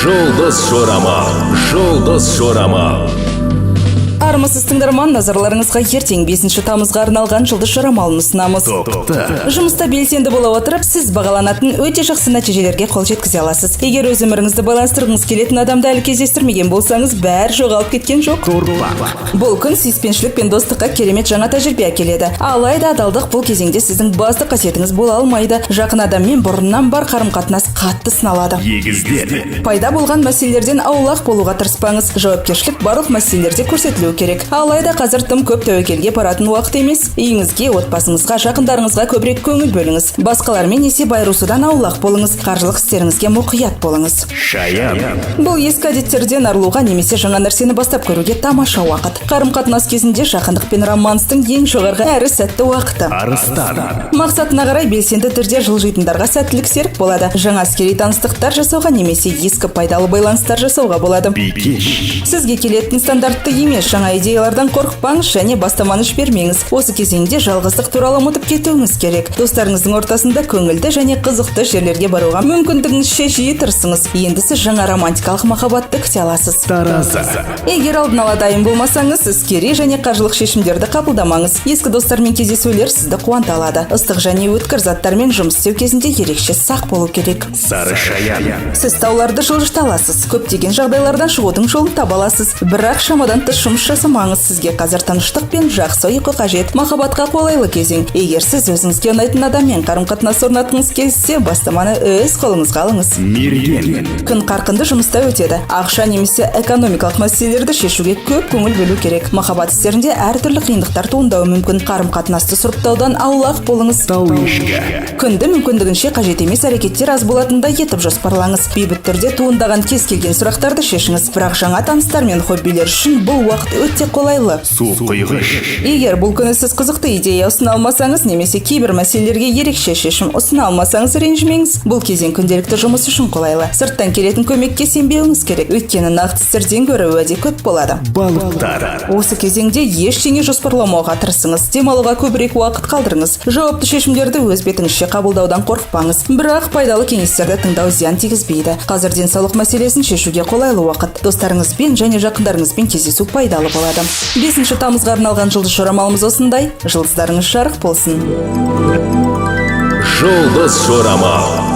Жұлдыз жорамал, жұлдыз жорамал. Армысыз, тыңдарман! Назарларыңызға ертең, 5 тамызға арналған жұлдыз жорамалын ұсынамыз. Тоқта. Жұмыста белсенді бола отырып, сіз бағаланатын өте жақсы нәтижелерге қол жеткізе аласыз. Егер өз өміріңізді байланыстырғыңыз келетін адамды әлі кездестірмеген болсаңыз, бәрі жоғалып кеткен жоқ. Торпақ. Бұл күн сүйіспеншілік пен достыққа керемет жаңа тәжірибе әкеледі. Алайда адалдық бұл кезеңде сіздің басты қасиетіңіз бола алмайды. Жақын адаммен бұрыннан бар қарым қатынас қатты сыналады. Егіздер. Пайда болған мәселелерден аулақ болуға тырыспаңыз. Жауапкершілік барлық мәселелерде көрсетілуі керек. Алайда қазір тым көп тәуекелге баратын уақыт емес. Үйіңізге, отбасыңызға, жақындарыңызға көбірек көңіл бөліңіз. Басқалармен есеп айырысудан аулақ болыңыз. Қаржылық істеріңізге мұқият болыңыз. Шаян. Бұл ескі әдеттерден арылуға немесе жаңа нәрсені бастап көруге тамаша уақыт. Қарым қатынас кезінде жақындық пен романстың ең жоғарғы әрі сәтті уақыты. Арыстан. Мақсатына қарай белсенді түрде жылжитындарға сәттілік серік болады. Жаңа әскери таныстықтар жасауға немесе ескі пайдалы байланыстар жасауға болады. Бикеш. Сізге келетін стандартты емес жаңа идеялардан қорықпаңыз және бастаманы жібермеңіз. Осы кезеңде жалғыздық туралы ұмытып кетуіңіз керек. Достарыңыздың ортасында көңілді және қызықты жерлерге баруға мүмкіндігіңізше жиі тырысыңыз. Енді сіз жаңа романтикалық махаббатты күте аласыз. Таразы. Егер алдын ала дайын болмасаңыз, іскери және қаржылық шешімдерді қабылдамаңыз. Ескі достармен кездесулер сізді қуанта алады. Ыстық және өткір заттармен жұмыс істеу кезінде ерекше сақ болу керек. Сары шаян. Сіз тауларды жылжыта аласыз. Көптеген жағдайлардан шығудың жолын таба аласыз. Бірақ шамадан тыс жұмыс жасамаңыз. Сізге қазір тыныштық пен жақсы ұйқы қажет. Махаббатқа қолайлы кезең. Егер сіз өзіңізге ұнайтын адаммен қарым қатынас орнатқыңыз келсе, бастаманы өз қолыңызға алыңыз. Мерген. Күн қарқынды жұмыста өтеді. Ақша немесе экономикалық мәселелерді шешуге көп көңіл бөлу керек. Махаббат істерінде әртүрлі қиындықтар туындауы мүмкін. Қарым қатынасты сұрыптаудан аулақ болыңыз. Тау ешкі. Күнді мүмкіндігінше қажет емес әрекеттер аз болатындай етіп жоспарлаңыз. Бейбіт түрде туындаған кез келген сұрақтарды шешіңіз. Бірақ жаңа таныстар мен хоббилер үшін бұл уақыт өте қолайлы. Су құйғыш. Егер бұл күні сіз қызықты идея ұсына алмасаңыз немесе кейбір мәселелерге ерекше шешім ұсына алмасаңыз, ренжімеңіз. Бұл кезең күнделікті жұмыс үшін қолайлы. Сырттан келетін көмекке сенбеуіңіз керек, өйткені нақты істерден гөрі уәде көп болады. Балықтар. Осы кезеңде ештеңе жоспарламауға тырысыңыз. Демалуға көбірек уақыт қалдырыңыз. Жауапты шешімдерді өз бетіңізше қабылдаудан қорықпаңыз. Бірақ пайдалы кеңестерді тыңдау зиян тигізбейді. Қазір денсаулық мәселесін шешуге қолайлы уақыт. Достарыңызбен және жақындарыңызбен кездесу пайдалы болады. 5 тамызға арналған жұлдыз жорамалымыз осындай. Жұлдыздарыңыз жарық болсын! Жұлдыз жорамал.